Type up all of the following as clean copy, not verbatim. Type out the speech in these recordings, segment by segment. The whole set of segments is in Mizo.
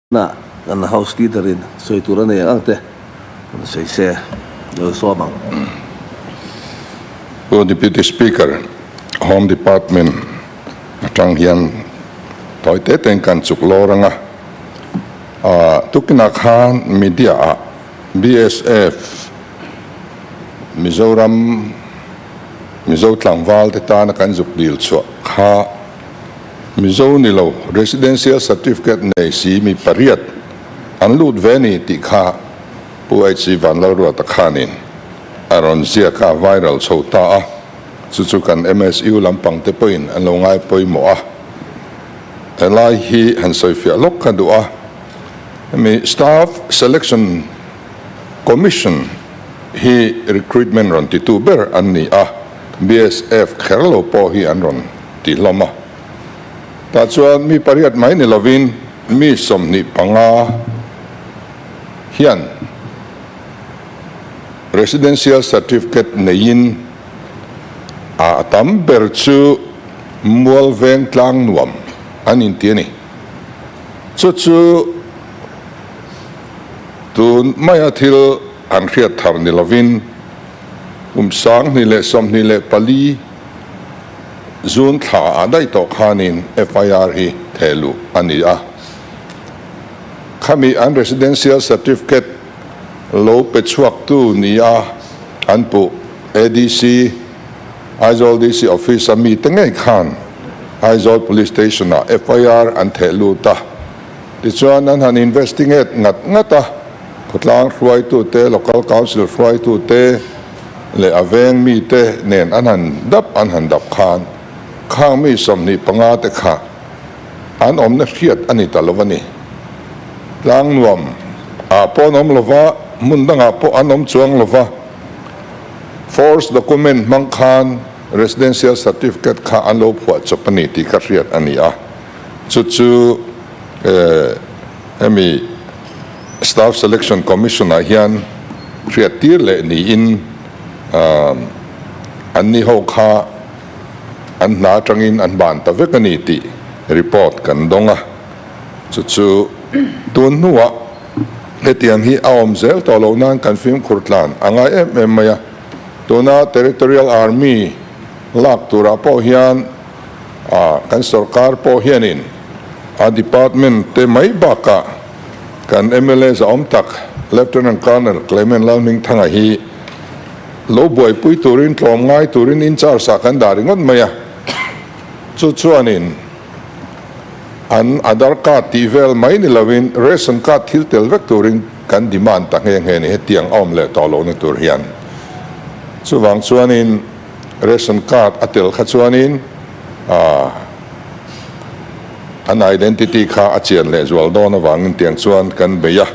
Na kan House Leader in sawi tur a nei ang te rawn sawi se lo sawm ang. Pu Deputy Speaker, Home Department atang hian tawi te tein kan chuk lawr ang a. Tukinah khan media ah BSF Mizoram Mizo tlangval te tana kan zuk dil chhuah kha Mizo ni lo, Residential Certificate nei si mi pariat an lut ve ni tih kha Pu HC Vanlalruata khanin a rawn ziak a, viral chho ta a, chu chu kan MSU lampang te pawhin an lo ngai pawimawh a. Helai hi han sawifiah lawk ka duh a, hemi Staff Selection Commission hi recruitment rawn titu ber an ni a, BSF kher lo pawh hi an rawn ti hlawm a. Tah chuan mi pariat mai ni lovin mi 25 hian Residential Certificate neiin a tam ber chu Mualveng tlang nuam an inti a ni. Chu chu tun maia thil an hriat thar ni lovin kum 2024, June thla ah daih tawh khanin FIR hi theh luh a ni a. Khami an residential certificate lo pe chhuaktu nia an puh ADC, Aizawl DC office a mite ngei khan Aizawl Police Station ah FIR an theh lut a. Tichuan an han investigate ngat ngat a, khawtlang hruaitute, local council hruaitute, leh a veng mite nen an han dap an han dap khan khang mi 25 te kha an awmna hriat a ni ta lo a ni. Tlang nuam ah pawh an awm lo va, hmun dangah pawh an awm chuang lo va, force document hmang khan residential certificate kha an lo phuah chawp a ni tih ka hriat a ni a, chu chu hemi Staff Selection Commission ah hian hriat tir leh niin an ni ho kha an hna atangin an ban ta vek a ni tih report kan dawng a. Chu chu tun hnuah hetiang hi a awm zel tawh loh nan kan fimkhur tlan a ngai em em mai a. Tuna Territorial Army lak turah pawh hian kan sorkar pawh hianin a department te mai bakah kan mla zahawm tak Lieutenant Colonel Clement Lalhmingthanga hi lo buaipui turin tlawm ngai turin in charge ah kan dah ringawt mai a, chu chuanin an Aadhaar card tih vel mai ni lovin ration card thil tel vek turin kan demand ta nghe nghe ni hetiang a awm leh tawh lohna tur hian. Chuvang chuanin ration card a tel kha chuanin ah An identity kha a chian leh zual dawn avangin tiang chuan kan bei a,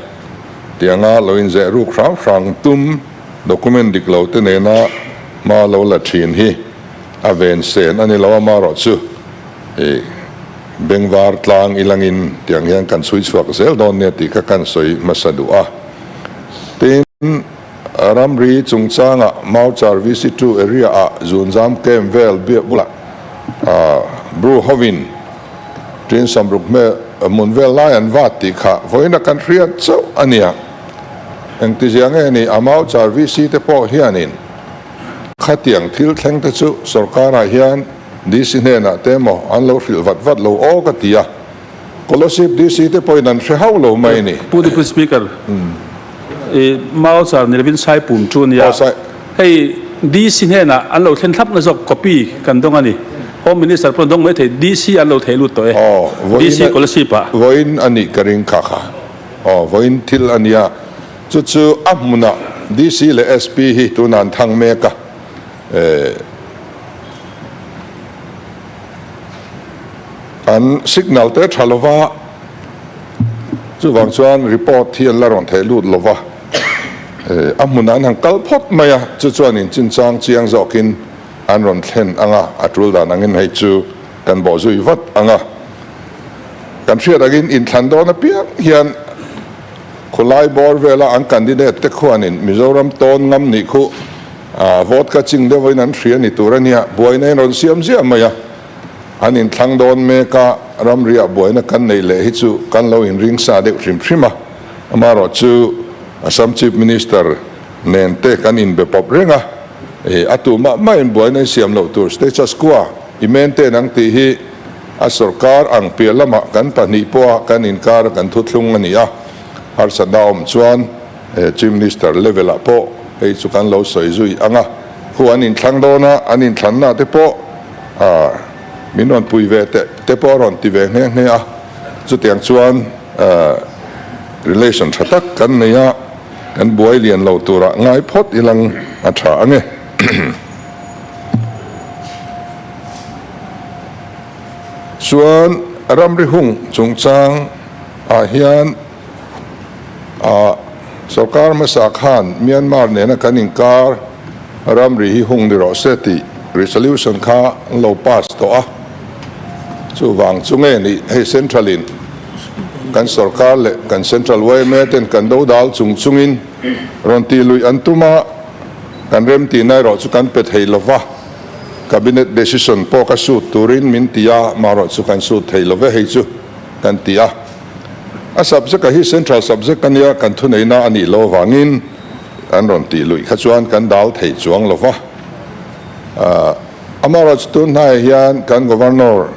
tianga lo inzeh ruk hrang hrang tum document dik lo te nena hma lo la thin hi a ven sen a ni lo amarawh chu i bengvar tlang ilangin tiang hian kan chhui chhuak zel dawn nia tih kha kan sawi hmasa duh a. Tin, ramri chungchanga Mauchar VC2 area ah Zunzam camp vel bulah Bru hovin Tin samruk hmel hmun vel lai an vat tih kha vawiin a kan hriat chauh a nia. Engtizia nge ni a Mauchar VC te pawh hianin khatiang thil thleng te chu sorkarah hian DC hnenah te emaw an lo hrilh vat vat lo aw ka ti a. Kolasib DC te pawhin an hre hauh lo mai a ni. Pu Deputy Speaker, i Mauchar ni lovin Saipum chu a nia. Hei DC hnenah an lo thlen thlapna zawk copy kan dawng a ni. Home Minister pawh an dawng mai thei, DC an lo thei lut tawh e. DC Kolasib ah. Vawiin a nih ka ring kha kha. Aw, vawiin thil a nia. Chu chu a hmunah DC leh SP hi tunah an thang mek a. An signal te tha lova, chuvang chuan report hi an la rawn theih lut lova, a hmunah an han kal phawt mai a, chu chuan in chinchang chiang zawkin an rawn thlen ang a, a tul dan angin hei chu kan bawh zui vat ang a. Kan hriat angin inthlan dawn apiang hian khawlai bawr vela an candidate te khuanin Mizoram tawn ngam nih khu vote ka ching deuhin an hria ni tur a nia, buaina in rawn siam ziah mai a. An inthlang dawn mek a, ramriah buaina kan neih leh hi chu kan lo inring sa deuh hrim hrim a. Amaherawhchu Assam Chief Minister nen te kan inbe pawp reng a, a tu mah mah in buaina i siam loh tur status quo i maintain ang tih hi a sorkar ang piah lamah kan pahnih pawha kan inkar a kan thuthlung a ni a, harsatna a awm chuan Chief Minister level ah pawh hei chu kan lo sawi zui ang a, khu an inthlang dawn a, an inthlanna te pawh min rawn pui ve teh te pawh a rawn ti ve nghe nghe a, chutiang chuan relation tha tak kan nei a, kan buai lian lo turah ngai phawt ilang a tha ang e. Chuan ramri hung chungchang ah hian ah sorkar hmasa khan Myanmar nena kan inkar ramri hi hung ni rawh se tih resolution kha an lo pass tawh a, chuvang chu nge nih hei central in kan sorkar leh kan central yma ten kan do dal chung chungin rawn tih luih an tum a, kan remtihna erawh chu kan pe thei lova, cabinet decision pawh ka sut turin min ti a, marawh chu kan sut thei love hei chu kan ti a. A subject a hi central subject a nia, kan thuneihna a nih loh avangin an rawn tih luih kha chuan kan dal thei chuang lo va. Amaherawhchu tun hnaiah hian kan Governor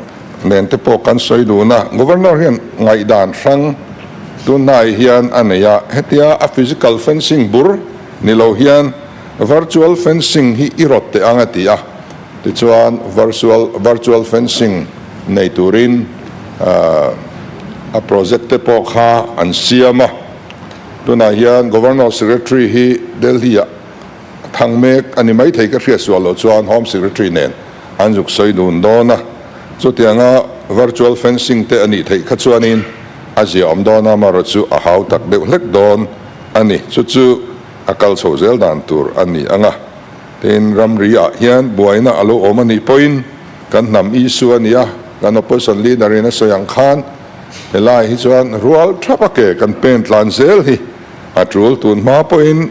nen te pawh kan sawi dun a, Governor hian ngaihdan hrang tun hnaiah hian a nei a, hetia a physical fencing bur ni lo hian virtual fencing hi i rawt teh ang a ti a, tichuan virtual virtual fencing nei turin a project te pawh kha an siam a, tunah hian Governor Secretary hi Delhi ah a thang mek a ni maithei ka hriat sual loh chuan Home Secretary nen an zuk sawi dun dawn a, chutianga virtual fencing te a nih theih kha chuanin a zia awm dawn a, amaherawh chu a hau tak deuh hlek dawn a ni, chu chu a kal chho zel dan tur a ni ang a. Tin, ramri ah hian buaina a lo awm a nih pawhin kan hnam issue a ni a, kan opposition leader in a sawi ang khan helai hi chuan rual thap a ke kan pen tlan zel hi a tul. Tun hma pawhin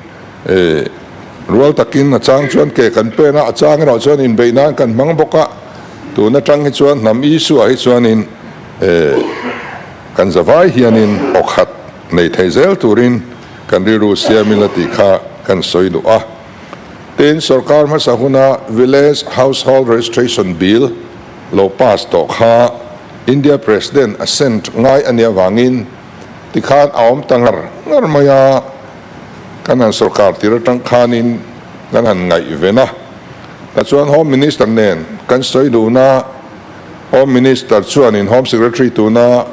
rual takin a chang chuan ke kan pen a, a chang erawh chuan inbeih nan kan hmang bawk a, tun atang hi chuan hnam issue ah hi chuanin kan zavai hianin aw khat nei thei zel turin kan rilru siam ila tih kha kan sawi duh a. Tin, sorkar hmasa huna Village Household Registration Bill lo pass tawh kha India President assent ngai a nih avangin tikhan a awm ta ngar ngar mai a, kan han sorkar tir atang khanin kan han ngaihven a. Tachuan Home Minister nen kan sawi duhna Home Minister chuanin Home Secretary tuna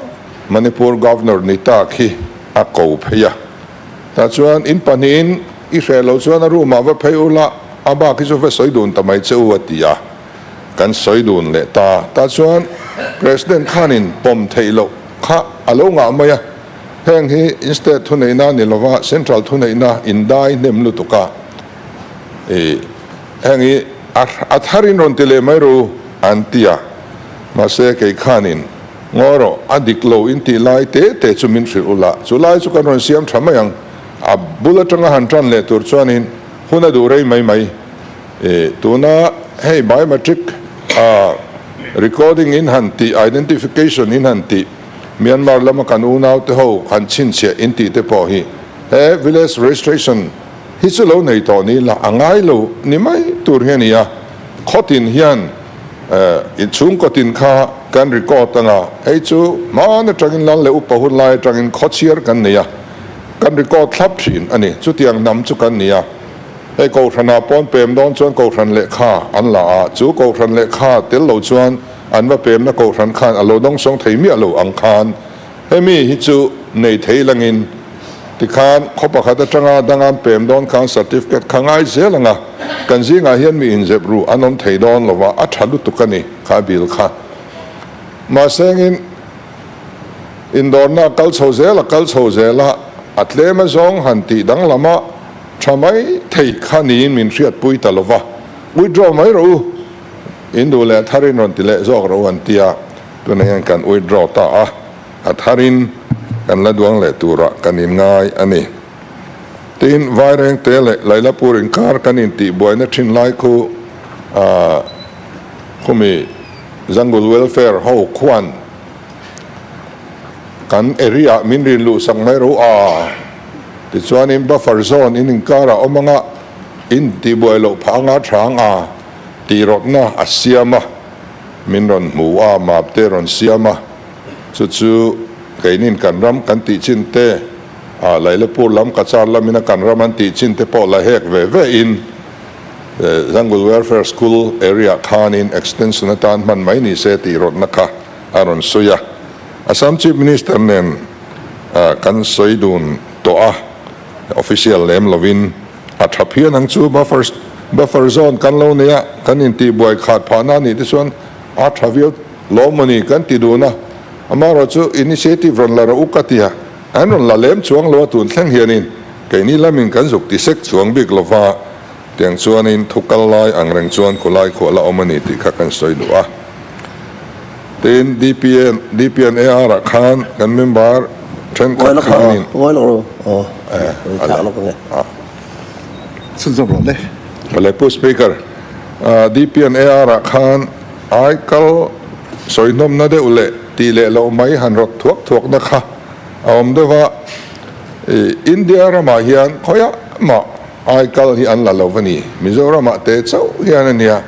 Manipur Governor ni tak hi a ko phei a. Tah chuan in pahnihin i hreh loh chuan a room ah va phei ula, a bak hi chu va sawi dun ta mai che u a ti a, kan sawi dun leh ta. Tah chuan President khanin pawm theih loh kha a lo ngah mai a, heng hi in state thuneihna ni lova central thuneihna in dai hnem lutuk a, i heng hi a tharin rawn ti leh mai ru an ti a, mahse kei khanin Ngawi rawh, a dik lo in tih lai te te chu min hrilh ula, chu lai chu kan rawn siam tha mai ang. A bul atanga han tan leh tur chuanin hun a duh rei mai mai. E, tuna hei biometric a recording in han tih, identification in han tih, Myanmar lama kan unau te ho han chhinchhiah in tih te pawh hi he village registration hi chu lo nei tawh ni la a ngai lo ni mai tur hi a ni a, khawtin hian In chhungkaw tin kha kan record anga, hei chu hmaan atangin lal leh upa hun lai atangin khawchhiar kan nei a, kan record thlap thin a ni. Chutiang hnam chu kan ni a, hei Kohhranah pawn pem dawn chuan Kohhran lehkha an la a, chu Kohhran lehkha tel lo chuan an va pemna Kohhran khan a lo dawngsawng thei miah lo ang khan Hemi hi chu nei thei langin tikhan khaw pakhat atanga dangan pem dawn khan certificate kha ngai zel anga kan zingah hian mi inzep ru an awm thei dawn lova a tha lutuk a ni kha bill kha. Mahsengin indawrna a kal chho zel a kal chho zel a, a tlem a zawng han tih danglam a tha mai thei kha niin min hriatpui ta lova withdraw mai rawh u, in duh leh tharin rawn ti leh zawk rawh u an ti a. Tunah hian kan withdraw ta a, a tharin kan la duang leh turah kan inngai a ni. Tin, Vairengte leh Lailapur inkar kan intihbuaina thin lai khu khumi Jungle Welfare ho khuan kan area ah min rin luh sak mai ro a, tichuanin buffer zone in inkarah awm anga in tihbuai loh phah anga tha ang a tih rawtna a siam a, min rawn hmu a, map te rawn siam a, chu chu keinin kan ram kan tih chin te, ah Lailapur lam Cachar lamina kan ram an tih chin te pawh la hek ve ve in Jungle Welfare School area khanin extension atan hman mai ni se tih rawtna kha a rawn sawi a. Assam Chief Minister nen kan sawi dun tawh a, official lem lovin a tha phian ang chu buffer buffer zone kan lo nei a, kan intihbuai khat phahna a nih te chuan a tha viau lawm a ni kan ti dun a. Amaherawh chu initiative rawn la rawh u ka ti a, an rawn la lem chuang lo a tun thleng hianin keini lamin kan zuk ti sek chuang bik lova. Tiang chuanin thu kal lai ang reng chuan khulai khuah la awm a ni tih kha kan sawi duh a. Tin, DPN, DPNAR ah khan kan member thenkhat khanin. Awle Pu Speaker, DPNAR ah khan ai kal sawi hnawmna deuh leh tih leh loh mai han rawt thuak thuakna kha a awm deuh a. India ramah hian khawiah mah Aikal hi an la lo a ni. Mizoramah te chauh hian a nia.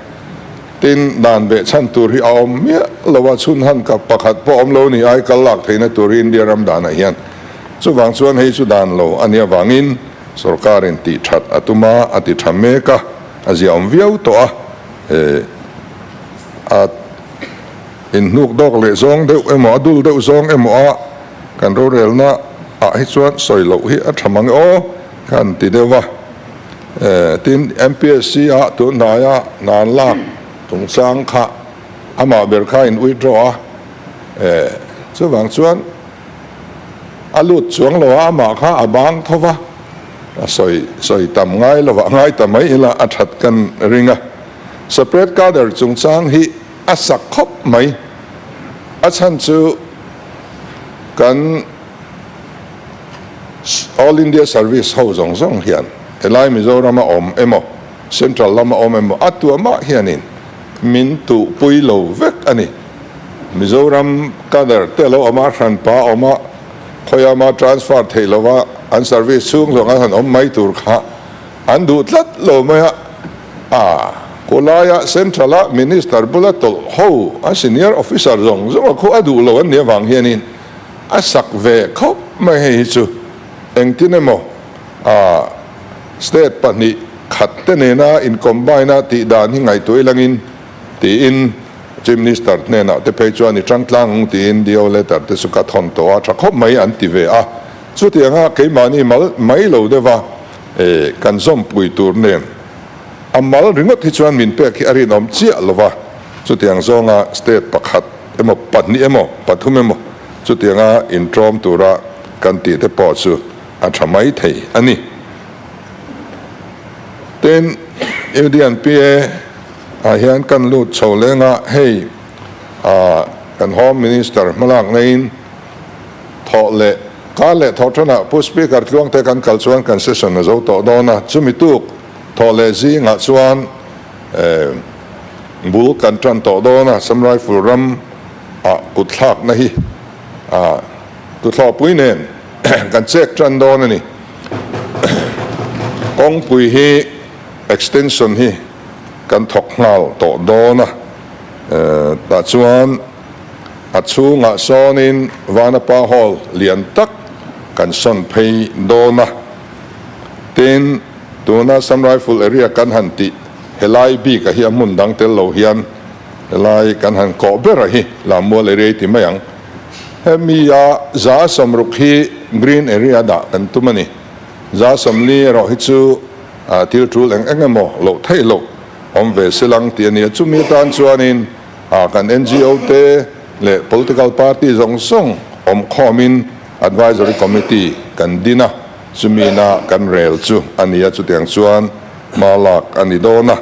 Tin, dan beh chhan tur hi a awm miah lo a, chhun han kap pakhat pawh awm lo a ni aikal lak theihna tur hi India ram danah hian. Chuvang chuan hei chu dan lo a nih avangin sorkarin tih that a tum a, a ti tha mek a, a ziaawm viau tawh a. A inhnuk dawk leh zawng deuh emaw, a dul deuh zawng emaw a kan rorelna ah hi chuan sawi loh hi a tha mang e aw. Kan ti deuh va. Tin, MPSC ah tun hnaia hna an lak chungchang kha amah ber kha in withdraw a, chuvang chuan a lut chuang lo a, amah kha a bang tho va, a sawi sawi tam ngai lo va, ngai ta mai ila a that kan ring a. Separate cadre chungchang hi a sak khawp mai, a chhan chu kan. All India Service ho zawng zawng hian helai Mizoram a awm emaw Central lam a awm emaw a tuamah hianin min tuhpui lo vek a ni. Mizoram cadre te lo awm a, hranpa a awm a, khawiama transfer theih lova an service chhung zawng an han awm mai tur kha an duh tlat lo mai a. A khawlaia Central a Minister bula tawlh ho a senior officer zawng zawng a khu a duh lo an nih avang hianin A sak ve khawp mai hei hi chu engtin emaw ah state pahnih khat te nena in combine a tih dan hi ngaihtuah ilangin tiin Chief Minister hnenah te phei chuan i tang tlang ang tiin DO letter te chu ka thawn tawh a tha khawp mai an ti ve a. Chutianga keimahni mal mai lo deuha kan zawmpui tur nen a mal ringawt hi chuan min pek hi a rinawm chiah lova chutiang zawnga state pakhat emaw pahnih emaw pathum emaw chutianga intawm tura kan tih te pawh chu a tha mai thei a ni. Tin, UDNPA ah hian kan lut chho leng a, hei kan Home Minister hmalak neiin thawh leh kar leh thawh thenah Pu Speaker Tluangte kan kal chuan kan session a zo tawh dawn a, chumi tuk thawh leh zingah chuan Bul kan tan tawh dawn a, Assam Rifle ram ah kut thlakna hi tuthlawhpui nen kan chek tan dawn a ni. Kawngpui hi extension hi kan thawk nghal tawh dawn a, tah chuan a chhungah sawnin Vanapa Hall lian tak kan sawn phei dawn a, tin tuna Assam Rifle area kan han tih Helai bik a hi a hmun dang tel lo hian helai kan han kawh ber a hi Lammual area i ti mai ang. Hemi a 60 hi green area dah kan tum a ni. 40 erawh hi chu thil tul eng eng emaw loh theih loh awm ve se lang tih a ni a. Chumi atan chuanin kan NGO te leh political party zawng zawng awm khawmin advisory committee kan din a, chumi ina kan rel chu a ni a. Chutiang chuan Hma lak a ni dawn a,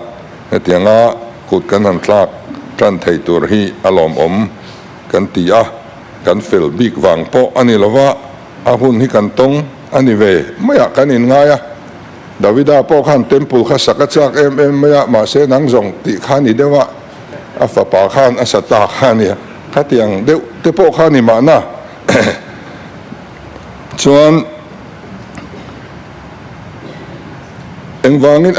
hetianga kut kan han tlak tan thei tur hi a lawmawm kan ti a, kan fel bik vang pawh a ni lova, a hun hi kan tawng a ni ve maiah kan inngai a. Davida pawh khan temple kha sak a chak em em mai a, mahse nang zawng tih kha ni deuh a. A fapa khan a sa ta kha a nia. Khatiang deuh te pawh kha a ni mahna. Chuan engvangin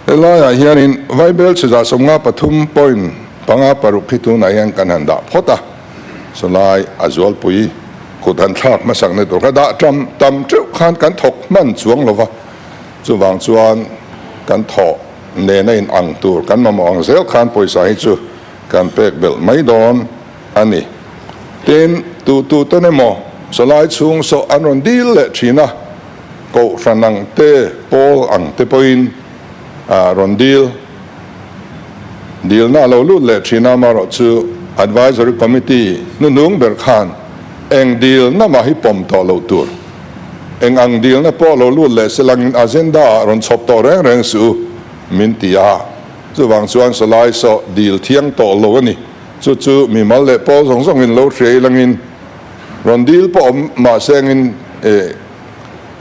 helaiah hianin Vaibel chhe 53 point panga paruk hi tunah hian kan han dah phawt a, sawlai a zualpui kut han thlak hmasakna tur kha dah tam tam teuh khan kan thawk hman chuang lo va, chuvang chuan kan thawh nena in ang tur kan mamawh ang zel khan pawisa hi chu kan pek belh mai dawn a ni. Tin, tu tu ten emaw sawlai chhung saw an rawn dil leh thin a, kohhran ang te, pawl ang te pawhin rawn dil dilna a lo lut leh thin a, amaherawh chu Advisory Committee hnuhnung ber khan eng dilna mah hi pawm tawh loh tur, eng ang dilna pawh lo lut leh se langin agenda ah rawn chhawp tawh reng reng suh u min ti a, chuvang chuan sawlai saw dil thiang tawh lo a ni. Chu chu mimal leh pawl zawng zawngin lo hria ilangin rawn dil pawh awm mahse angin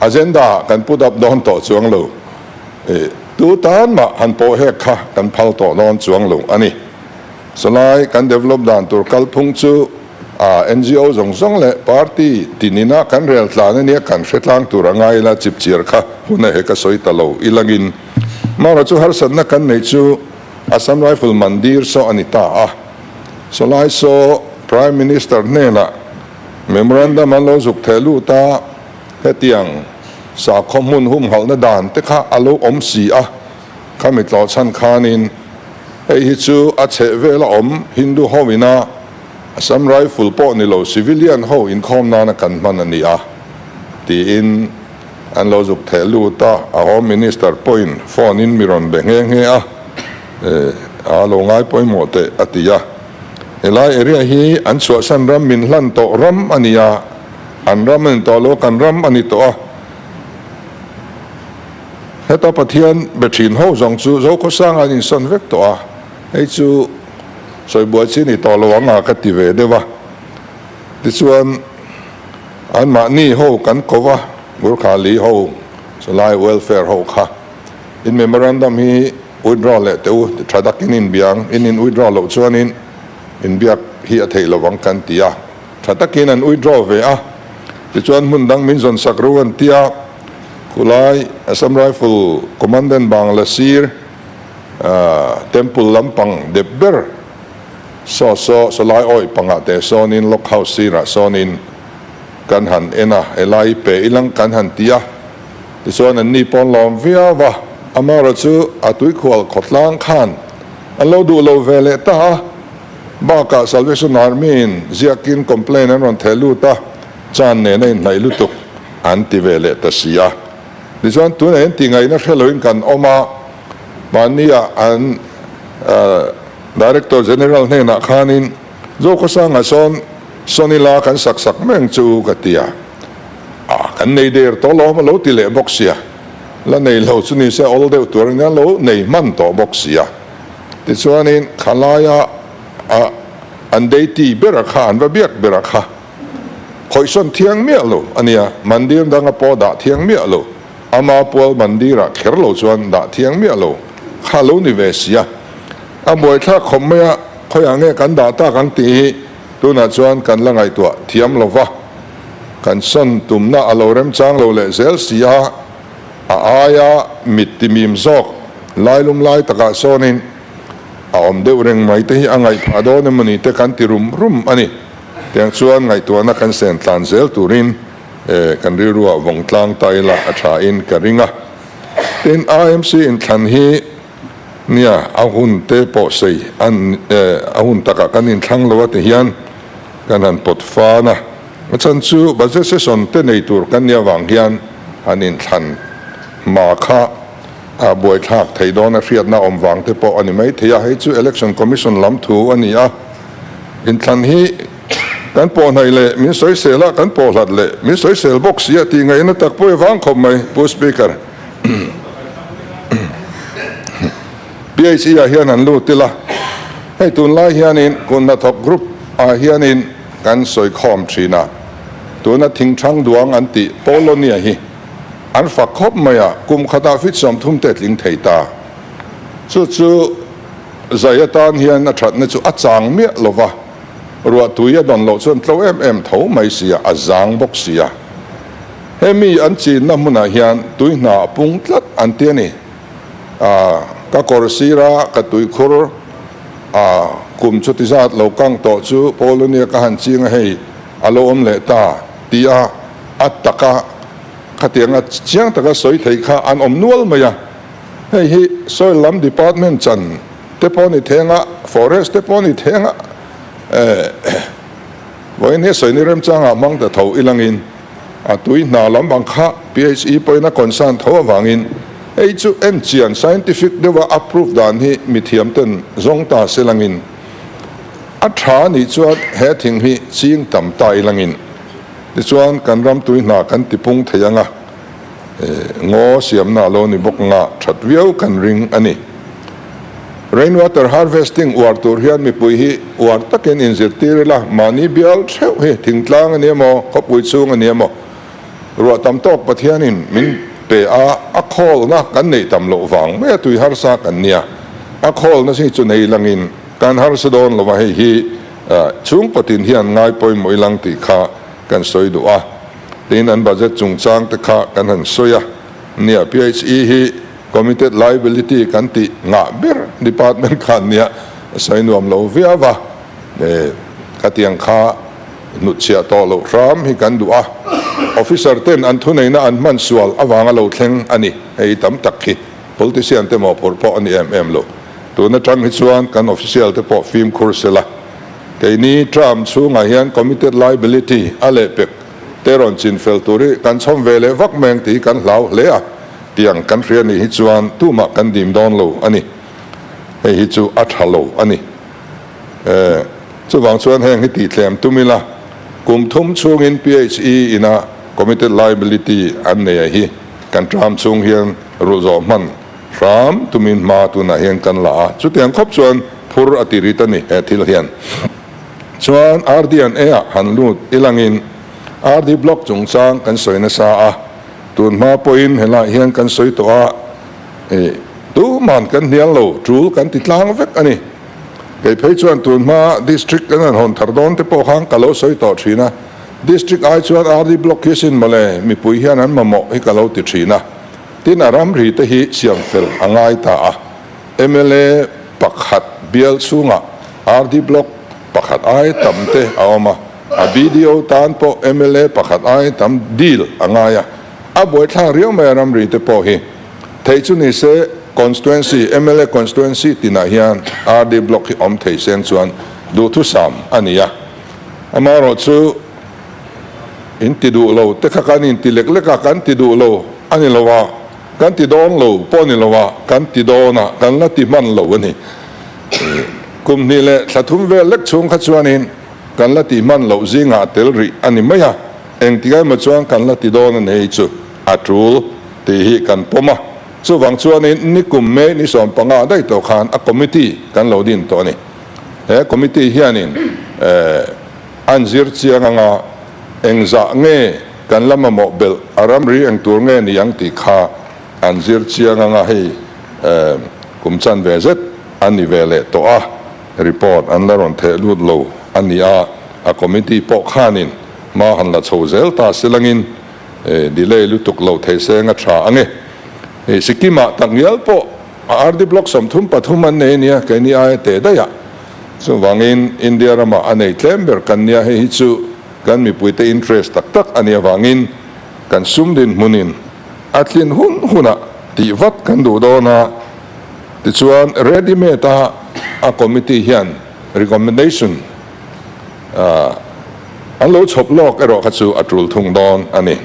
agenda kan put up dawn tawh chuang lo. Tu tan mah han pawh hek kha kan phal tawh dawn chuang lo a ni. Sawlai kan develop dan tur kalphung chu NGO zawng zawng leh party tinina kan rel tlan ania kan hre tlang tur a ngai ila chipchiar kha hun a hek a sawi ta lo ilangin mara chu harsatna kan nei chu Assam Rifle Mandir saw a ni ta a, sawlai saw Prime Minister hnenah memorandum an lo zuk theh lut a, hetiang sakhaw hmun humhalhna dan te kha a lo awm si a, khami tlawh chhan khanin hei hi chu a chheh vela awm Hindu ho ina Assam Rifle pawh ni lo civilian ho inkhawm nana kan hman a ni a tiin An lo zuk theh lut a, a Home Minister pawhin phone in mi rawn be nghe nghe a, a lo ngai pawimawh teh a ti a. Helai area hi an chhuahsan ram min hlan tawh ram a ni a, an ram a ni tawh lo, kan ram a ni tawh a. Heta Pathian be thin ho zawng chu Zokhawsanga an insawn vek tawh a, hei chu sawi buai chi ni tawh lo ang a ka ti ve deuh a. Tichuan. Anmahni ho kan ko va, Gurkhali ho, chulai welfare ho kha in memorandum hi withdraw leh teh u, tha takin in biang, in in withdraw loh chuanin inbiak hi a theih lovang kan ti a, tha takin an withdraw ve a, tichuan hmun dang min zawn sak ru an ti a, khulai Assam Rifle Commandant Bangla sir Temple lampang dep ber Saw saw sawlai awih pangah teh sawnin log house sirah sawnin kan han en a, helai pe ilang kan han ti a, tichuan an ni pawn lawm viau a, amaherawh chu a tuikhual khawtlang khan an lo duh lo ve leh ta a, bakah Salvation Army in ziakin complaint an rawn theh lut a, chan nen a inhnaih lutuk an ti ve leh ta si a, tichuan tunah hian tihngaihna hre loin kan awm a, mahnia an. Director General hnenah khanin Zokhawsanga sawn Sonila kan sak sak meng chu ka ti a, ah kan nei der tawh lawm a lo ti leh bawk sia, la nei lo chu ni se awl deuh tur ania lo nei hman tawh bawk sia. Tichuanin khalaia a an deity bera kha an va biak bera kha khawihsawn thiang miah lo ania, mandir danga pawh dah thiang miah lo. Ama pual mandirah kher lo chuan dah thiang miah lo kha lo ni ve sia. A buaithlak khawp mai a, khawiah nge kan dah tak ang tih hi tunah chuan kan la ngaihtuah thiam lo va. Kan sawn tumna a lo remchang lo leh zel si a, a aia mit timim zawk lailum lai takah sawnin a awm deuh reng mai te hi a ngaihphah dawn emawni te kan ti rum rum a ni. Tiang chuan ngaihtuahna kan sen tlan zel turin Kan rilruah vawng tlang ta ila a tha in ka ring a. Tin, IMC inthlan hi nia a hun te pawh sei an a hun takah kan inthlang lo a ti hian kan han pawt fan a. A chhan chu budget session te nei tur kan nih avang hian han inthlan hma kha a buaithlak thei dawn a hriatna awm vang te pawh a ni mai thei a. Hei chu Election Commission lam thu a ni a. Inthlan hi Kan pawh hnaih leh min sawisel a, kan pawh hlat leh min sawisel bawk si a tih ngaihna tak pawh i vang khawp mai, Pu Speaker. PHE ah hian han lut ila, hei tunlai hianin kun hnathawk group ah hianin kan sawi khawm thin a, tuna thingthang duang an tih Polonia hi an fak khawp mai a, kum khatah fit 30 te tling thei ta. Chu chu. Zai atan hian a thatna chu a chang miah lo va, ruahtui a dawn loh chuan tlo em em tho mai si a, a zang bawk si a. Hemi an chinna hmunah hian tui hna a pung tlat an ti a ni. A, ka kawr sira ka tuikhur a kum chuti zat lo kang tawh chu Polonia ka han ching a hei a lo awm leh ta ti a, a taka khatianga chiang taka sawi thei kha an awm nual mai a. Hei hi soil lam department chan te pawh ni theng a, forest te pawh ni theng a, eh vawiin hi sawi ni remchangah hmang ta tho ilangin a tui hna lam ang kha PHE pawhin a concern tho avangin hei chu en chian scientific deuha approve dan hi mithiam ten zawng ta se langin a tha nih chuan he thing hi ching tam ta ilangin tichuan kan ram tui hna kan tipung thei ang a. Ngaw siamna a lo ni bawk nga that viau kan ring a ni. Rain water harvesting uar tur hian mipui hi uar takin inzirtir ila, mahni bial theuh hi thingtlang a ni emaw, khawpui chhung a ni emaw, ruah tam tawk Pathianin min pe a, a khawlna kan neih tam loh vang mai a tui harsa kan nia, a khawlna hi chu nei langin kan harsa dawn lo a, hei hi chhungkaw tin hian ngai pawimawh ilang tih kha kan sawi duh a. Tin, an budget chungchang te kha kan han sawi a, nia PHE hi committed liability kan tih ngah ber department khan nia sawi nuam lo viau va, e khatiang kha hnutchhiah tawh loh hram hi kan duh a, officer ten an thuneihna an hman sual avanga lo thleng a ni, hei tam tak hi politician te mawhphurh pawh a ni em em lo, tun atang hi chuan kan official te pawh fimkhur sela. Keini term chhungah hian committed liability a lehpek te rawn chin fel tur hi kan chhawm ve leh vak mai ang tih hi kan hlau hle a, tiang kan hria nih hi chuan tumah kan dim dawn lo a ni. Hei hi chu a tha lo a ni. Chuvang chuan heng hi tihtlem tum ila, kum thum chhungin PHE ina committed liability an nei a hi kan term chhung hian rulh zawh hman Hram tumin hma tunah hian kan la a, chutiang khawp chuan phur a ti rit a ni he thil hian. Chuan RD and A ah han lut ilangin RD block chungchang kan sawi nasa a, tun hma pawhin helaiah hian kan sawi tawh a, ih tuman kan hnial lo, tul kan ti tlang vek a ni. Kei phei chuan tun hma district kan han hawn thar dawn te pawh khan ka lo sawi tawh thin a, district ai chuan RD block hi sin mawle mipui hian an mamawh hi ka lo ti thin a. Tin, a ramri te hi siam fel a ngai ta a, mla pakhat bial chhungah RD Block pakhat ai tam te a awm a, a BDO tan pawh mla pakhat ai tam deal a ngai a, a buaithlak riau mai a ramri te pawh hi. Theih chu ni se constituency, mla constituency tinah hian RD Block hi awm thei seng chuan duhthusam a ni a, amaherawhchu, In ti duh lo te kha kan inti lek lek a, kan ti duh lo a ni lo a, kan ti dawn lo pawh a ni lo a, kan ti dawn a, kan la ti hman lo a ni. Kum hnih leh thla thum vel lek chhung kha chuanin kan la ti hman loh zingah a tel rih a ni mai a, engtik emaw chuan kan la ti dawn a ni hei chu a tul tih hi kan pawm a. Chuvang chuanin nikum May ni 15 daih tawh khan a committee kan lo din tawh a ni. He committee hianin An zir chiang anga engzah nge kan la mamawh belh a ramri eng tur nge ni ang tih kha an zir chiang anga hei kum chan ve zet a ni ve leh tawh a, report an la rawn theh lut lo a ni a, a committee pawh khanin hma han la chho zel ta silangin delay lutuk lo thei seng a tha ange. Hei Sikkim-ah takngial pawh a RD Block 33 an nei a nia, keini aia teh daih ah. Chuvangin India ramah a nei tlem ber kan nia, hei hi chu kan mipuite interest tak tak a nih avangin kan sum dinhmunin a tlin hun hunah tih vat kan duh dawn a. Tichuan ready made a a committee hian recommendation an lo chhawp lawk erawh kha chu a tul thung dawn a ni.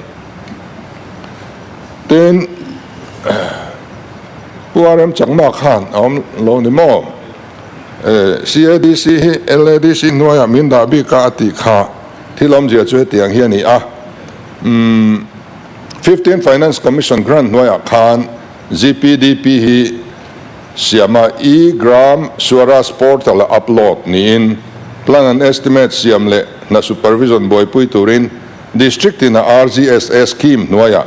Tin, Pu RM Chakma khan a awm lo ni maw? CADC hi LADC hnuaiah min dah bik a a tih kha thil awmzia chu hetiang hi a ni a. Umm Fifteen Finance Commission grant hnuaiah khan GPDP hi siama e-Gram Swaraj portal a upload niin plan and estimate siam leh hna supervision buaipui turin District tina RGSA scheme hnuaiah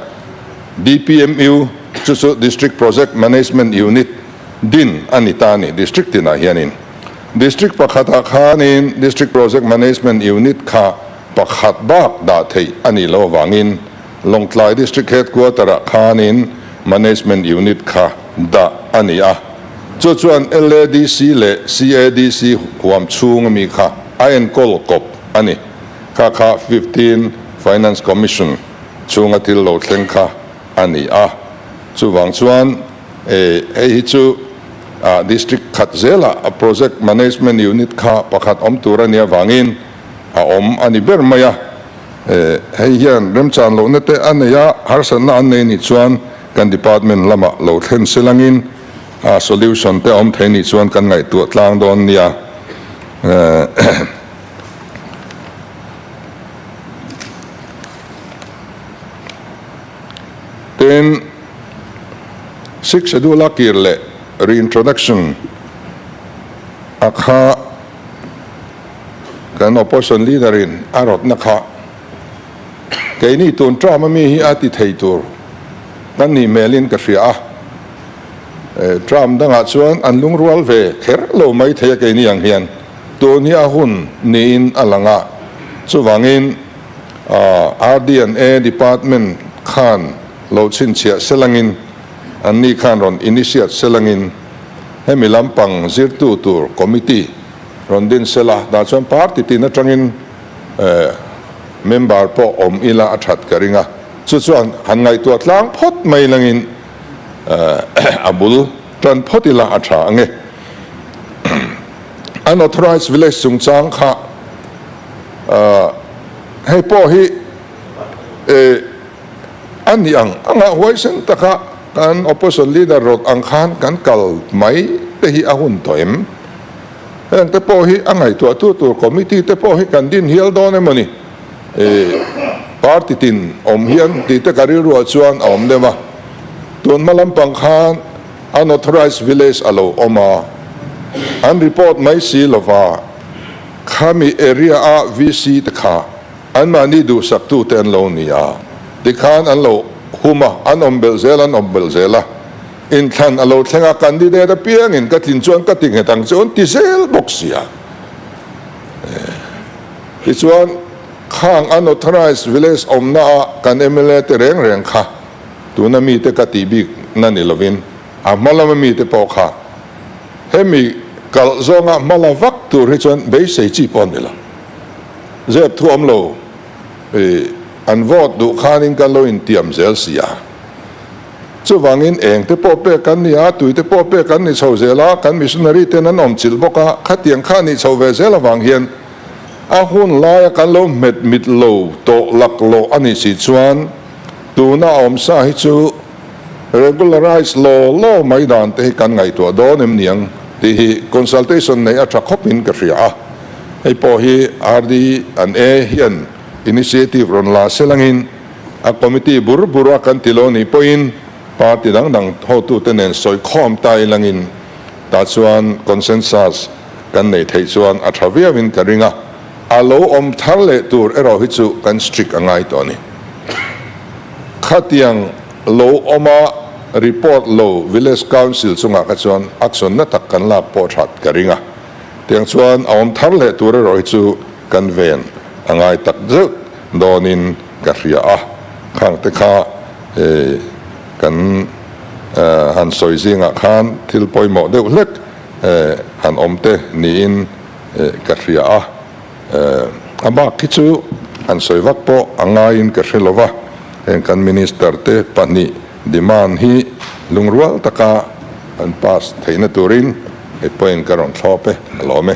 DPMU chu chu District Project Management Unit. din a ni ta a ni District tinah hianin. District pakhatah khanin District Project Management Unit kha pakhat bak dah theih a nih loh avangin Lawngtlai District Headquarter-ah khanin Management Unit kha dah a ni a. Chu chuan LADC leh CADC huam chhung ami kha a enkawl kawp a ni. Kha kha 15 Finance Commission chhunga thil lo thleng kha a ni a. Chuvang chuan hei hi chu District khat zelah a Project Management Unit kha pakhat awm tur a nih avangin a awm a ni ber mai a. Hei hian remchan lohna te a nei a, harsatna an nei nih chuan kan department lamah lo thlen silangin solution te a awm thei nih chuan kan ngaihtuah tlang dawn nia. Tin, Sixth Schedule a kir leh reintroduction a kha kan opposition leader in a rawtna kha keini tun term a mi hi a ti thei tur kan nih hmelin ka hria a, term dangah chuan an lungrual ve kher lo mai thei a keini ang hian tun hi a hun niin a lang a, chuvangin RD&A department khan lo chhinchhiah selangin anni khan rawn initiate selangin hemi lampang zirtu tur committee rawn din sela, tah chuan party tin atangin member pawh awm ila a that ka ring a, chu chuan han ngaihtuah tlang phawt mai langin a bul tan phawt ila a tha ange. Unauthorized village chungchang kha hei pawh hi a ni ang anga huaisen taka kan opposition leader rawt ang khan kan kal mai te hi a hun tawh em? Heng te pawh hi a ngaihtuahtu tur committee te pawh hi kan din hial dawn emaw ni? Party tin awm hian tih te ka rilruah chuan a awm deuh a. Tun hma lampang khan unauthorized village a lo awm a, an report mai si lova khami area a VC te kha Anmahni duhsaktute an lo ni a, tikhan an lo hum a, an awm belh zel, an awm belh zel a. Inthlan a lo thleng a, candidate apiangin ka tlin chuan ka ti nghet ang che, an ti zel bawk si a. Tichuan, khang unauthorized village awmna a kan mla te reng reng kha tuna mite ka tih bik na ni lovin a hma lama mite pawh kha hemi kalh zawnga hma la vak tur hi chuan beisei chi pawh a ni lo. Zep thu awm lo i an vote duh khanin kan lo intiam zel si a. Chuvangin eng te pawh pek kan ni a, tui te pawh pek kan ni chho zel a, kan missionary ten an awm chilh bawk a, khatiang kha nih chho ve zel avang hian a hun laia kan lo hmet mit lo tawh lak lawh a nih si chuan tuna a awm sa hi chu regularize law law mai dan te hi kan ngaihtuah dawn em niang tih hi consultation neih a tha khawpin ka hria a. Hei pawh hi RD and A hian initiative rawn la selangin a committee bur bur a kan ti lo nih pawhin party dang dang hotute nen sawi khawm ta ilangin tah chuan consensus kan neih theih chuan a tha viauin ka ring a, a lo awm thar leh tur erawh hi chu kan strict a ngai tawh a ni. Khatiang lo awma report lo village council chungah kha chuan action na tak kan lak pawh that ka ring a. Tiang chuan a awm thar leh tur erawh hi chu kan ven a ngai tak zeuh dawnin ka hria a, khang te kha kan han sawi zingah khan thil pawimawh deuh hlek han awm te niin ka hria a, a bak khi chu han sawi vak pawh a ngaiin ka hre lova, heng kan Minister te pahnih demand hi lungrual taka an pass theihna turin. Hei pawhin ka rawn thlawp e, a lawm e.